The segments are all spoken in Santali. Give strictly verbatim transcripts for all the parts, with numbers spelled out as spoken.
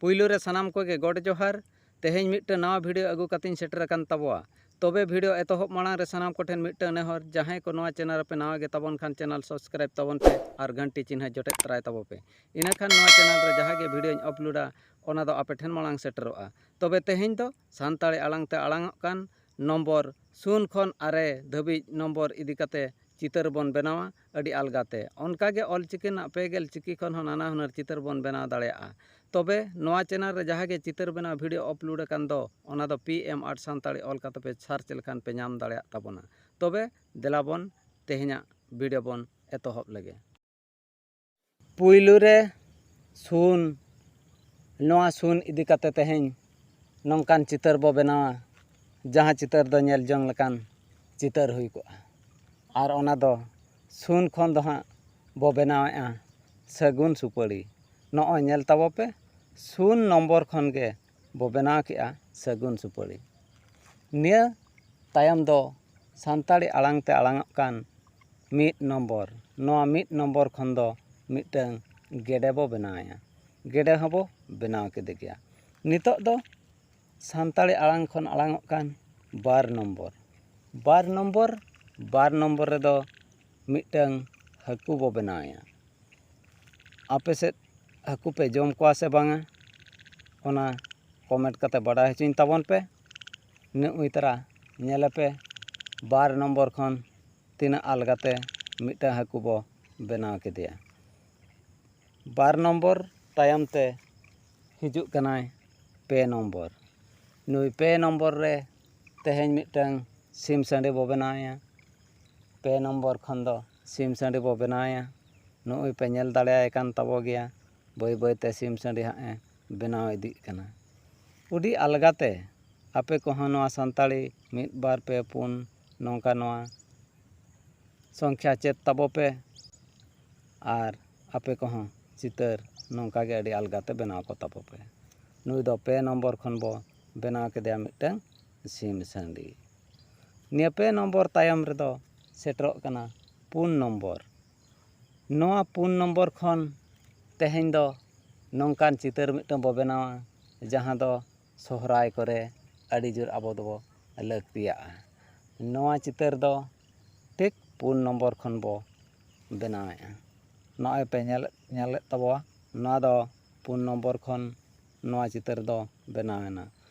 ᱯᱩᱭᱞᱩ ᱨᱮ ᱥᱟᱱᱟᱢ ᱠᱚᱜᱮ ᱜᱚᱰ ᱡᱚᱦᱟᱨ᱾ ᱛᱮᱦᱮᱧ ᱢᱤᱫᱴᱟᱝ ᱱᱟᱣᱟ ᱵᱷᱤᱰᱤᱭᱳ ᱟᱹᱜᱩ ᱠᱟᱛᱮᱧ ᱥᱮᱴᱮᱨ ᱟᱠᱟᱱ ᱛᱟᱵᱚᱣᱟ᱾ ᱛᱚᱵᱮ ᱵᱷᱤᱰᱤᱭᱳ ᱮᱛᱚᱦᱚᱵ ᱢᱟᱲᱟᱝ ᱨᱮ ᱥᱟᱱᱟᱢ ᱠᱚᱴᱷᱮᱱ ᱢᱤᱫᱴᱟᱝ ᱱᱮᱦᱚᱨ, ᱡᱟᱦᱟᱸᱭ ᱠᱚ ᱱᱚᱣᱟ ᱪᱮᱱᱮᱞ ᱨᱮᱯᱮ ᱱᱟᱣᱟ ᱜᱮ ᱛᱟᱵᱚᱱ ᱠᱷᱟᱱ ᱪᱮᱱᱮᱞ ᱥᱟᱵᱥᱠᱨᱟᱭᱤᱵ ᱛᱟᱵᱚᱱ ᱯᱮ ᱟᱨ ᱜᱷᱟᱱᱴᱤ ᱪᱤᱱᱦᱟᱹ ᱡᱚᱴᱮᱫ ᱛᱚᱨᱟᱭ ᱛᱟᱵᱚ ᱯᱮ᱾ ᱤᱱᱟᱹᱠᱷᱟᱱ ᱱᱚᱣᱟ ᱪᱮᱱᱮᱞ ᱨᱮ ᱡᱟᱦᱟᱸ ᱜᱮ ᱵᱷᱤᱰᱤᱭᱳᱧ ᱟᱯᱞᱳᱰᱟ, ᱚᱱᱟ ᱫᱚ ᱟᱯᱮ ᱴᱷᱮᱱ ᱢᱟᱲᱟᱝ ᱥᱮᱴᱮᱨᱚᱜᱼᱟ᱾ ᱛᱚᱵᱮ ᱛᱮᱦᱮᱧ ᱫᱚ ᱥᱟᱱᱛᱟᱲᱤ ᱟᱲᱟᱝ ᱛᱮ ᱟᱲᱟᱝᱚᱜ ᱠᱟᱱ ᱱᱚᱢᱵᱚᱨ ᱥᱩᱱ ᱠᱷᱚᱱ ᱟᱨᱮ ᱫᱷᱟᱹᱵᱤᱡ ᱱᱚᱢᱵᱚᱨ ᱤᱫᱤ ᱠᱟᱛᱮ ᱪᱤᱛᱟᱹᱨ ᱵᱚᱱ ᱵᱮᱱᱟᱣᱟ ᱟᱹᱰᱤ ᱟᱞᱜᱟᱛᱮ᱾ ᱚᱱᱠᱟᱜᱮ ᱚᱞᱪᱤᱠᱤ ᱨᱮᱱᱟᱜ ᱯᱮ ᱜᱮᱞ ᱪᱤᱠᱤ ᱠᱷᱚᱱ ᱦᱚᱸ ᱱᱟᱱᱟ ᱦᱩᱱᱟᱹᱨ ᱪᱤᱛᱟᱹᱨ ᱵᱚᱱ ᱵᱮᱱᱟᱣ ᱫᱟᱲᱮᱭᱟᱜᱼᱟ᱾ ᱛᱚᱵᱮ ᱱᱚᱣᱟ ᱪᱮᱱᱮᱞ ᱨᱮ ᱡᱟᱦᱟᱸ ᱜᱮ ᱪᱤᱛᱟᱹᱨ ᱵᱮᱱᱟᱣ ᱵᱷᱤᱰᱤᱭᱳ ᱟᱯᱞᱳᱰ ᱟᱠᱟᱱ ᱫᱚ, ᱚᱱᱟ ᱫᱚ ᱯᱤ ᱮᱢ ᱟᱨᱴ ᱥᱟᱱᱛᱟᱲᱤ ᱚᱞ ᱠᱟᱛᱮ ᱯᱮ ᱥᱟᱨᱪ ᱞᱮᱠᱷᱟᱱ ᱯᱮ ᱧᱟᱢ ᱫᱟᱲᱮᱭᱟᱜ ᱛᱟᱵᱚᱱᱟ᱾ ᱛᱚᱵᱮ ᱫᱮᱞᱟ ᱵᱚᱱ ᱛᱮᱦᱮᱧᱟᱜ ᱵᱷᱤᱰᱤᱭᱳ ᱵᱚᱱ ᱮᱛᱚᱦᱚᱵ ᱞᱮᱜᱮ᱾ ᱯᱩᱭᱞᱩ ᱨᱮ ᱥᱩᱱ, ᱱᱚᱣᱟ ᱥᱩᱱ ᱤᱫᱤ ᱠᱟᱛᱮ ᱛᱮᱦᱮᱧ ᱱᱚᱝᱠᱟᱱ ᱪᱤᱛᱟᱹᱨ ᱵᱚ ᱵᱮᱱᱟᱣᱟ, ᱡᱟᱦᱟᱸ ᱪᱤᱛᱟᱹᱨ ᱫᱚ ᱧᱮᱞ ᱡᱚᱝ ᱞᱮᱠᱟᱱ ᱪᱤᱛᱟᱹᱨ ᱦᱩᱭ ᱠᱚᱜᱼᱟ᱾ ᱟᱨ ᱚᱱᱟ ᱫᱚ ᱥᱩᱱ ᱠᱷᱚᱱ ᱫᱚ ᱦᱟᱸᱜ ᱵᱚ ᱵᱮᱱᱟᱣᱮᱫᱼᱟ ᱥᱟᱹᱜᱩᱱ ᱥᱩᱯᱟᱹᱲᱤ᱾ ᱱᱚᱜᱼᱚᱭ ᱧᱮᱞ ᱛᱟᱵᱚ ᱯᱮ, ᱥᱩᱱ ᱱᱚᱢᱵᱚᱨ ᱠᱷᱚᱱ ᱜᱮ ᱵᱚ ᱵᱮᱱᱟᱣ ᱠᱮᱜᱼᱟ ᱥᱟᱹᱜᱩᱱ ᱥᱩᱯᱟᱹᱲᱤ᱾ ᱱᱤᱭᱟᱹ ᱛᱟᱭᱚᱢ ᱫᱚ ᱥᱟᱱᱛᱟᱲᱤ ᱟᱲᱟᱝ ᱛᱮ ᱟᱲᱟᱝᱚᱜ ᱠᱟᱱ ᱢᱤᱫ ᱱᱚᱢᱵᱚᱨ᱾ ᱱᱚᱣᱟ ᱢᱤᱫ ᱱᱚᱢᱵᱚᱨ ᱠᱷᱚᱱ ᱫᱚ ᱢᱤᱫᱴᱟᱹᱝ ᱜᱮᱰᱮ ᱵᱚ ᱵᱮᱱᱟᱣᱮᱭᱟ᱾ ᱜᱮᱰᱮ ᱦᱚᱸᱵᱚ ᱵᱮᱱᱟᱣ ᱠᱮᱫᱮ ᱜᱮᱭᱟ᱾ ᱱᱤᱛᱚᱜ ᱫᱚ ᱥᱟᱱᱛᱟᱲᱤ ᱟᱲᱟᱝ ᱠᱷᱚᱱ ᱟᱲᱟᱝᱚᱜ ᱠᱟᱱ ᱵᱟᱨ ᱱᱚᱢᱵᱚᱨ᱾ ᱵᱟᱨ ᱱᱚᱢᱵᱚᱨ, ᱵᱟᱨ ᱱᱚᱢᱵᱚᱨ ᱨᱮᱫᱚ ᱢᱤᱫᱴᱟᱹᱝ ᱦᱟᱹᱠᱩ ᱵᱚ ᱵᱮᱱᱟᱣᱮᱭᱟ᱾ ᱟᱯᱮ ᱥᱮᱫ ᱦᱟᱹᱠᱩ ᱯᱮ ᱡᱚᱢ ᱠᱚᱣᱟ ᱥᱮ ᱵᱟᱝᱟ, ᱚᱱᱟ ᱠᱚᱢᱮᱱᱴ ᱠᱟᱛᱮ ᱵᱟᱰᱟᱭ ᱦᱚᱪᱚᱧ ᱛᱟᱵᱚᱱ ᱯᱮ᱾ ᱱᱩᱜᱼᱩᱭ ᱛᱟᱨᱟ ᱧᱮᱞᱮᱯᱮ, ᱵᱟᱨ ᱱᱚᱢᱵᱚᱨ ᱠᱷᱚᱱ ᱛᱤᱱᱟᱹᱜ ᱟᱞᱜᱟᱛᱮ ᱢᱤᱫᱴᱟᱹᱝ ᱦᱟᱹᱠᱩ ᱵᱚ ᱵᱮᱱᱟᱣ ᱠᱮᱫᱮᱭᱟ᱾ ᱵᱟᱨ ᱱᱚᱢᱵᱚᱨ ᱛᱟᱭᱚᱢ ᱛᱮ ᱦᱤᱡᱩᱜ ᱠᱟᱱᱟᱭ ᱯᱮ ᱱᱚᱢᱵᱚᱨ᱾ ᱱᱩᱭ ᱯᱮ ᱱᱚᱢᱵᱚᱨ ᱨᱮ ᱛᱮᱦᱮᱧ ᱢᱤᱫᱴᱟᱹᱝ ᱥᱤᱢ ᱥᱟᱺᱰᱤ ᱵᱚ ᱵᱮᱱᱟᱣᱮᱭᱟ᱾ ᱯᱮ ᱱᱚᱢᱵᱚᱨ ᱠᱷᱚᱱ ᱫᱚ ᱥᱤᱢ ᱥᱟᱺᱰᱤ ᱵᱚ ᱵᱮᱱᱟᱣᱮᱭᱟ᱾ ᱱᱩᱜᱼᱩᱭ ᱯᱮ ᱧᱮᱞ ᱫᱟᱲᱮᱭᱟᱭ ᱠᱟᱱ ᱛᱟᱵᱚ ᱜᱮᱭᱟ, ᱵᱟᱹᱭ ᱵᱟᱹᱭ ᱛᱮ ᱥᱤᱢ ᱥᱟᱺᱰᱤ ᱦᱟᱸᱜ ᱮ ᱵᱮᱱᱟᱣ ᱤᱫᱤᱜ ᱠᱟᱱᱟ᱾ ᱟᱹᱰᱤ ᱟᱞᱜᱟᱛᱮ ᱟᱯᱮ ᱠᱚᱦᱚᱸ ᱱᱚᱣᱟ ᱥᱟᱱᱛᱟᱲᱤ ᱢᱤᱫ, ᱵᱟᱨ, ᱯᱮ, ᱯᱩᱱ, ᱱᱚᱝᱠᱟ ᱱᱚᱣᱟ ᱥᱚᱝᱠᱷᱭᱟ ᱪᱮᱫ ᱛᱟᱵᱚ ᱯᱮ᱾ ᱟᱨ ᱟᱯᱮ ᱠᱚᱦᱚᱸ ᱪᱤᱛᱟᱹᱨ ᱱᱚᱝᱠᱟ ᱜᱮ ᱟᱹᱰᱤ ᱟᱞᱜᱟᱛᱮ ᱵᱮᱱᱟᱣ ᱠᱚ ᱛᱟᱵᱚ ᱯᱮ᱾ ᱱᱩᱭ ᱫᱚ ᱯᱮ ᱱᱚᱢᱵᱚᱨ ᱠᱷᱚᱱ ᱵᱚ ᱵᱮᱱᱟᱣ ᱠᱮᱫᱮᱭᱟ ᱢᱤᱫᱴᱟᱹᱝ ᱥᱤᱢ ᱥᱟᱺᱰᱤ᱾ ᱱᱤᱭᱟᱹ ᱯᱮ ᱱᱚᱢᱵᱚᱨ ᱛᱟᱭᱚᱢ ᱨᱮᱫᱚ ᱥᱮᱴᱮᱨᱚᱜ ᱠᱟᱱᱟ ᱯᱩᱱ ᱱᱚᱢᱵᱚᱨ᱾ ᱱᱚᱣᱟ ᱯᱩᱱ ᱱᱚᱢᱵᱚᱨ ᱠᱷᱚᱱ ᱛᱮᱦᱮᱧ ᱫᱚ ᱱᱚᱝᱠᱟᱱ ᱪᱤᱛᱟᱹᱨ ᱢᱤᱫᱴᱟᱝ ᱵᱚ ᱵᱮᱱᱟᱣᱟ, ᱡᱟᱦᱟᱸ ᱫᱚ ᱥᱚᱦᱨᱟᱭ ᱠᱚᱨᱮ ᱟᱹᱰᱤ ᱡᱳᱨ ᱟᱵᱚ ᱫᱚᱵᱚ ᱞᱟᱹᱠᱛᱤᱭᱟᱜᱼᱟ᱾ ᱱᱚᱣᱟ ᱪᱤᱛᱟᱹᱨ ᱫᱚ ᱴᱷᱤᱠ ᱯᱩᱱ ᱱᱚᱢᱵᱚᱨ ᱠᱷᱚᱱ ᱵᱚ ᱵᱮᱱᱟᱣᱮᱫᱼᱟ᱾ ᱱᱚᱜᱼᱚᱭ ᱯᱮ ᱧᱮᱞ, ᱧᱮᱞᱮᱫ ᱛᱟᱵᱚᱣᱟ, ᱱᱚᱣᱟ ᱫᱚ ᱯᱩᱱ ᱱᱚᱢᱵᱚᱨ ᱠᱷᱚᱱ ᱱᱚᱣᱟ ᱪᱤᱛᱟᱹᱨ ᱫᱚ ᱵᱮᱱᱟᱣ ᱮᱱᱟ᱾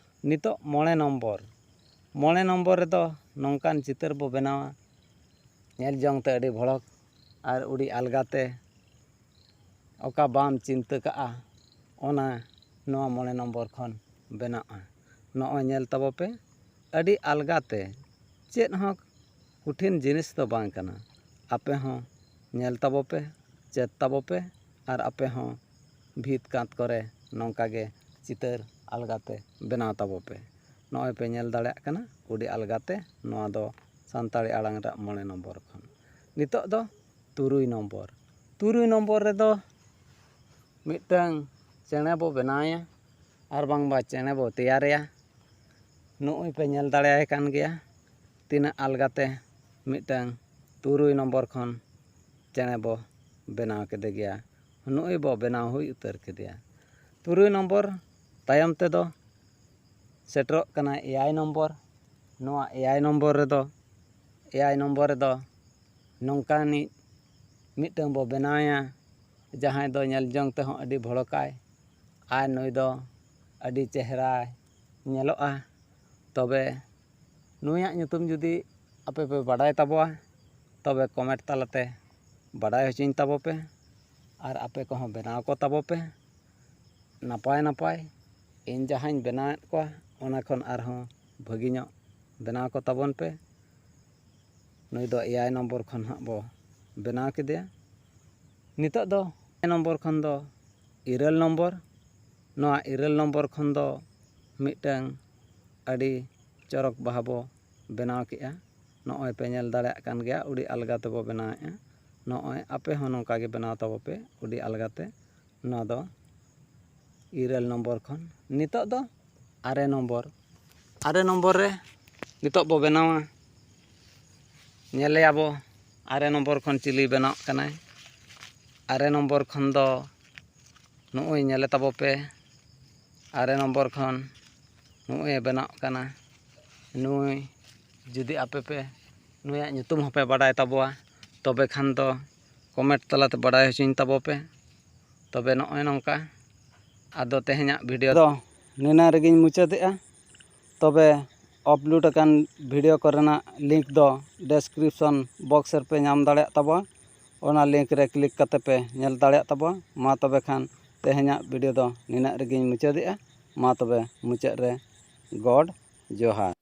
ᱱᱤᱛᱚᱜ ᱢᱚᱬᱮ ᱱᱚᱢᱵᱚᱨ, ᱢᱚᱬᱮ ᱱᱚᱢᱵᱚᱨ ᱨᱮᱫᱚ ᱱᱚᱝᱠᱟᱱ ᱪᱤᱛᱟᱹᱨ ᱵᱚ ᱵᱮᱱᱟᱣᱟ, ᱧᱮᱞ ᱡᱚᱝ ᱛᱮ ᱟᱹᱰᱤ ᱵᱷᱚᱲᱚᱠ ᱟᱨ ᱟᱹᱰᱤ ᱟᱞᱜᱟ ᱛᱮ, ᱚᱠᱟ ᱵᱟᱢ ᱪᱤᱱᱛᱟᱹ ᱠᱟᱜᱼᱟ, ᱚᱱᱟ ᱱᱚᱣᱟ ᱢᱚᱬᱮ ᱱᱚᱢᱵᱚᱨ ᱠᱷᱚᱱ ᱵᱮᱱᱟᱜᱼᱟ᱾ ᱱᱚᱜᱼᱚᱭ ᱧᱮᱞ ᱛᱟᱵᱚ ᱯᱮ, ᱟᱹᱰᱤ ᱟᱞᱜᱟ ᱛᱮ, ᱪᱮᱫ ᱦᱚᱸ ᱠᱚᱴᱷᱤᱱ ᱡᱤᱱᱤᱥ ᱫᱚ ᱵᱟᱝ ᱠᱟᱱᱟ᱾ ᱟᱯᱮ ᱦᱚᱸ ᱧᱮᱞ ᱛᱟᱵᱚ ᱯᱮ, ᱪᱮᱫ ᱛᱟᱵᱚ ᱯᱮ, ᱟᱨ ᱟᱯᱮ ᱦᱚᱸ ᱵᱷᱤᱛ ᱠᱟᱸᱛ ᱠᱚᱨᱮ ᱱᱚᱝᱠᱟ ᱜᱮ ᱪᱤᱛᱟᱹᱨ ᱟᱞᱜᱟ ᱛᱮ ᱵᱮᱱᱟᱣ ᱛᱟᱵᱚ ᱯᱮ᱾ ᱱᱚᱜᱼᱚᱭ ᱯᱮ ᱧᱮᱞ ᱫᱟᱲᱮᱭᱟᱜ ᱠᱟᱱᱟ, ᱟᱹᱰᱤ ᱟᱞᱜᱟ ᱛᱮ ᱱᱚᱣᱟ ᱫᱚ ᱥᱟᱱᱛᱟᱲᱤ ᱟᱲᱟᱝ ᱨᱮᱭᱟᱜ ᱢᱚᱬᱮ ᱱᱚᱢᱵᱚᱨ ᱠᱷᱚᱱ᱾ ᱱᱤᱛᱚᱜ ᱫᱚ ᱛᱩᱨᱩᱭ ᱱᱚᱢᱵᱚᱨ᱾ ᱛᱩᱨᱩᱭ ᱱᱚᱢᱵᱚᱨ ᱨᱮᱫᱚ ᱢᱤᱫᱴᱟᱝ ᱪᱮᱬᱮ ᱵᱚ ᱵᱮᱱᱟᱣᱮᱭᱟ, ᱟᱨ ᱵᱟᱝᱢᱟ ᱪᱮᱬᱮ ᱵᱚ ᱛᱮᱭᱟᱨᱮᱭᱟ᱾ ᱱᱚᱜᱼᱚᱭ ᱯᱮ ᱧᱮᱞ ᱫᱟᱲᱮᱭᱟᱭ ᱠᱟᱱ ᱜᱮᱭᱟ, ᱛᱤᱱᱟᱹᱜ ᱟᱞᱜᱟᱛᱮ ᱢᱤᱫᱴᱟᱝ ᱛᱩᱨᱩᱭ ᱱᱚᱢᱵᱚᱨ ᱠᱷᱚᱱ ᱪᱮᱬᱮ ᱵᱚ ᱵᱮᱱᱟᱣ ᱠᱮᱫᱮ ᱜᱮᱭᱟ᱾ ᱱᱚᱜᱼᱚᱭ ᱵᱚ ᱵᱮᱱᱟᱣ ᱦᱩᱭ ᱩᱛᱟᱹᱨ ᱠᱮᱫᱮᱭᱟ᱾ ᱛᱩᱨᱩᱭ ᱱᱚᱢᱵᱚᱨ ᱛᱟᱭᱚᱢ ᱛᱮᱫᱚ ᱥᱮᱴᱮᱨᱚᱜ ᱠᱟᱱᱟ ᱮᱭᱟᱭ ᱱᱚᱢᱵᱚᱨ᱾ ᱱᱚᱣᱟ ᱮᱭᱟᱭ ᱱᱚᱢᱵᱚᱨ ᱨᱮᱫᱚ, ᱮᱭᱟᱭ ᱱᱚᱢᱵᱚᱨ ᱨᱮᱫᱚ ᱱᱚᱝᱠᱟᱱᱤᱡ ᱢᱤᱫᱴᱟᱝ ᱵᱚ ᱵᱮᱱᱟᱣᱮᱭᱟ, ᱡᱟᱦᱟᱸᱭ ᱫᱚ ᱧᱮᱞ ᱡᱚᱝ ᱛᱮᱦᱚᱸ ᱟᱹᱰᱤ ᱵᱷᱚᱲᱚᱠᱟᱭ, ᱟᱨ ᱱᱩᱭ ᱫᱚ ᱟᱹᱰᱤ ᱪᱮᱦᱨᱟᱭ ᱧᱮᱞᱚᱜᱼᱟ᱾ ᱛᱚᱵᱮ ᱱᱩᱭᱟᱜ ᱧᱩᱛᱩᱢ ᱡᱩᱫᱤ ᱟᱯᱮ ᱯᱮ ᱵᱟᱰᱟᱭ ᱛᱟᱵᱚᱣᱟ, ᱛᱚᱵᱮ ᱠᱚᱢᱮᱱᱴ ᱛᱟᱞᱟᱛᱮ ᱵᱟᱰᱟᱭ ᱦᱚᱪᱚᱧ ᱛᱟᱵᱚ ᱯᱮ, ᱟᱨ ᱟᱯᱮ ᱠᱚᱦᱚᱸ ᱵᱮᱱᱟᱣ ᱠᱚ ᱛᱟᱵᱚ ᱯᱮ᱾ ᱱᱟᱯᱟᱭ ᱱᱟᱯᱟᱭ ᱤᱧ ᱡᱟᱦᱟᱸᱧ ᱵᱮᱱᱟᱣᱮᱫ ᱠᱚᱣᱟ, ᱚᱱᱟ ᱠᱷᱚᱱ ᱟᱨᱦᱚᱸ ᱵᱷᱟᱹᱜᱤ ᱧᱚᱜ ᱵᱮᱱᱟᱣ ᱠᱚ ᱛᱟᱵᱚᱱ ᱯᱮ᱾ ᱱᱩᱭ ᱫᱚ ᱮᱭᱟᱭ ᱱᱚᱢᱵᱚᱨ ᱠᱷᱚᱱ ᱦᱟᱸᱜ ᱵᱚ ᱵᱮᱱᱟᱣ ᱠᱮᱫᱮᱭᱟ᱾ ᱱᱤᱛᱚᱜ ᱫᱚ ᱮᱭᱟᱭ ᱱᱚᱢᱵᱚᱨ ᱠᱷᱚᱱ ᱫᱚ ᱤᱨᱟᱹᱞ ᱱᱚᱢᱵᱚᱨ᱾ ᱱᱚᱣᱟ ᱤᱨᱟᱹᱞ ᱱᱚᱢᱵᱚᱨ ᱠᱷᱚᱱ ᱫᱚ ᱢᱤᱫᱴᱟᱝ ᱟᱹᱰᱤ ᱪᱚᱨᱚᱠ ᱵᱟᱦᱟ ᱵᱚ ᱵᱮᱱᱟᱣ ᱠᱮᱜᱼᱟ᱾ ᱱᱚᱜᱼᱚᱭ ᱯᱮ ᱧᱮᱞ ᱫᱟᱲᱮᱭᱟᱜ ᱠᱟᱱ ᱜᱮᱭᱟ, ᱟᱹᱰᱤ ᱟᱞᱜᱟ ᱛᱮᱵᱚ ᱵᱮᱱᱟᱣᱮᱜᱼᱟ᱾ ᱱᱚᱜᱼᱚᱭ ᱟᱯᱮ ᱦᱚᱸ ᱱᱚᱝᱠᱟ ᱜᱮ ᱵᱮᱱᱟᱣ ᱛᱟᱵᱚ ᱯᱮ, ᱟᱹᱰᱤ ᱟᱞᱜᱟ ᱛᱮ᱾ ᱱᱚᱣᱟ ᱫᱚ ᱤᱨᱟᱹᱞ ᱱᱚᱢᱵᱚᱨ ᱠᱷᱚᱱ᱾ ᱱᱤᱛᱚᱜ ᱫᱚ ᱟᱨᱮ ᱱᱚᱢᱵᱚᱨ᱾ ᱟᱨᱮ ᱱᱚᱢᱵᱚᱨ ᱨᱮ ᱱᱤᱛᱚᱜ ᱵᱚ ᱵᱮᱱᱟᱣᱟ᱾ ᱧᱮᱞᱮᱭᱟᱵᱚ ᱟᱨᱮ ᱱᱚᱢᱵᱚᱨ ᱠᱷᱚᱱ ᱪᱤᱞᱤ ᱵᱮᱱᱟᱣᱚᱜ ᱠᱟᱱᱟᱭ᱾ ᱟᱨᱮ ᱱᱚᱢᱵᱚᱨ ᱠᱷᱚᱱ ᱫᱚ ᱱᱚᱜᱼᱚᱭ ᱧᱮᱞᱮ ᱛᱟᱵᱚ ᱯᱮ, ᱟᱨᱮ ᱱᱚᱢᱵᱚᱨ ᱠᱷᱚᱱ ᱱᱚᱜᱼᱚᱭ ᱮ ᱵᱮᱱᱟᱜ ᱠᱟᱱᱟ᱾ ᱱᱩᱭ ᱡᱩᱫᱤ ᱟᱯᱮ ᱯᱮ ᱱᱩᱭᱟᱜ ᱧᱩᱛᱩᱢ ᱦᱚᱸᱯᱮ ᱵᱟᱰᱟᱭ ᱛᱟᱵᱚᱣᱟ, ᱛᱚᱵᱮ ᱠᱷᱟᱱ ᱫᱚ ᱠᱚᱢᱮᱱᱴ ᱛᱟᱞᱟᱛᱮ ᱵᱟᱰᱟᱭ ᱦᱚᱪᱚᱧ ᱛᱟᱵᱚ ᱯᱮ᱾ ᱛᱚᱵᱮ ᱱᱚᱜᱼᱚᱭ ᱱᱚᱝᱠᱟ ᱟᱫᱚ ᱛᱮᱦᱮᱧᱟᱜ ᱵᱷᱤᱰᱤᱭᱳ ᱫᱚ ᱱᱤᱱᱟᱹᱜ ᱨᱮᱜᱮᱧ ᱢᱩᱪᱟᱹᱫᱮᱜᱼᱟ᱾ ᱛᱚᱵᱮ ᱟᱯᱞᱳᱰ ᱟᱠᱟᱱ ᱵᱷᱤᱰᱤᱭᱳ ᱠᱚᱨᱮᱱᱟᱜ ᱞᱤᱝᱠ ᱫᱚ ᱰᱮᱥᱠᱨᱤᱯᱥᱚᱱ ᱵᱚᱠᱥ ᱨᱮᱯᱮ ᱧᱟᱢ ᱫᱟᱲᱮᱭᱟᱜ ᱛᱟᱵᱚᱣᱟ᱾ ᱚᱱᱟ ᱞᱤᱝᱠ ᱨᱮ ᱠᱞᱤᱠ ᱠᱟᱛᱮ ᱯᱮ ᱧᱮᱞ ᱫᱟᱲᱮᱭᱟᱜ ᱛᱟᱵᱚᱣᱟ᱾ ᱢᱟ ᱛᱚᱵᱮ ᱠᱷᱟᱱ ᱛᱮᱦᱮᱧᱟᱜ ᱵᱷᱤᱰᱤᱭᱳ ᱫᱚ ᱱᱤᱱᱟᱹᱜ ᱨᱮᱜᱮᱧ ᱢᱩᱪᱟᱹᱫᱮᱜᱼᱟ᱾ ᱢᱟ ᱛᱚᱵᱮ ᱢᱩᱪᱟᱹᱫ ᱨᱮ ᱜᱚᱰ ᱡᱚᱦᱟᱨ᱾